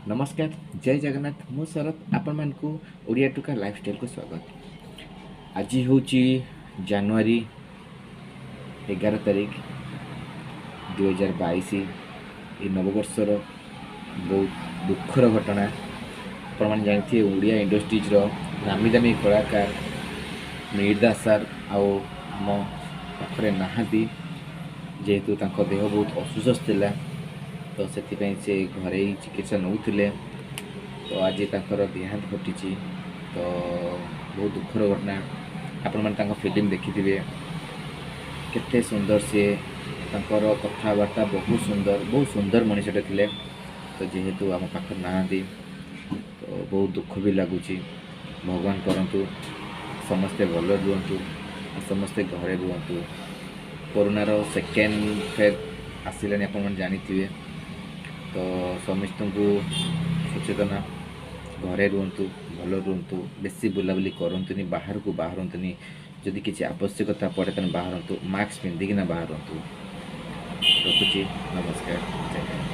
ନମସ୍କାର, ଜୟ ଜଗନ୍ନାଥ। ମୁଁ ଶରତ, ଆପଣମାନଙ୍କୁ ଓଡ଼ିଆ ଟୁକା ଲାଇଫଷ୍ଟାଇଲକୁ ସ୍ୱାଗତ। ଆଜି ହେଉଛି ଜାନୁଆରୀ 11 ତାରିଖ 2022। ଏ ନବବର୍ଷର ବହୁତ ଦୁଃଖର ଘଟଣା। ଆପଣମାନେ ଜାଣିଥିବେ, ଓଡ଼ିଆ ଇଣ୍ଡଷ୍ଟ୍ରିଜ୍ର ନାମୀ ଦାମୀ କଳାକାର ମିହିର ଦାସ ସାର୍ ଆଉ ଆମ ପାଖରେ ନାହାନ୍ତି। ଯେହେତୁ ତାଙ୍କ ଦେହ ବହୁତ ଅସୁସ୍ଥ ଥିଲା, ତ ସେଥିପାଇଁ ସେ ଘରୋଇ ଚିକିତ୍ସା ନେଉଥିଲେ। ତ ଆଜି ତାଙ୍କର ଦେହାନ୍ତ ଘଟିଛି। ତ ବହୁତ ଦୁଃଖର ଘଟଣା। ଆପଣମାନେ ତାଙ୍କ ଫିଲ୍ମ ଦେଖିଥିବେ, କେତେ ସୁନ୍ଦର ସିଏ, ତାଙ୍କର କଥାବାର୍ତ୍ତା ବହୁତ ସୁନ୍ଦର। ବହୁତ ସୁନ୍ଦର ମଣିଷଟେ ଥିଲେ। ତ ଯେହେତୁ ଆମ ପାଖରେ ନାହାନ୍ତି, ତ ବହୁତ ଦୁଃଖ ବି ଲାଗୁଛି। ଭଗବାନ କରନ୍ତୁ ସମସ୍ତେ ଭଲ ରୁହନ୍ତୁ ଆଉ ସମସ୍ତେ ଘରେ ରୁହନ୍ତୁ। କରୋନାର ସେକେଣ୍ଡ ଫେଜ୍ ଆସିଲାଣି, ଆପଣମାନେ ଜାଣିଥିବେ। ତ ସମସ୍ତଙ୍କୁ ସଚେତନ, ଘରେ ରୁହନ୍ତୁ, ଭଲ ରୁହନ୍ତୁ, ବେଶୀ ବୁଲାବୁଲି କରନ୍ତୁନି, ବାହାରକୁ ବାହାରନ୍ତୁନି। ଯଦି କିଛି ଆବଶ୍ୟକତା ପଡ଼େ ତାହେଲେ ବାହାରନ୍ତୁ, ମାସ୍କ ପିନ୍ଧିକିନା ବାହାରନ୍ତୁ। ରଖୁଛି, ନମସ୍କାର, ଜୟ ହିନ୍ଦ।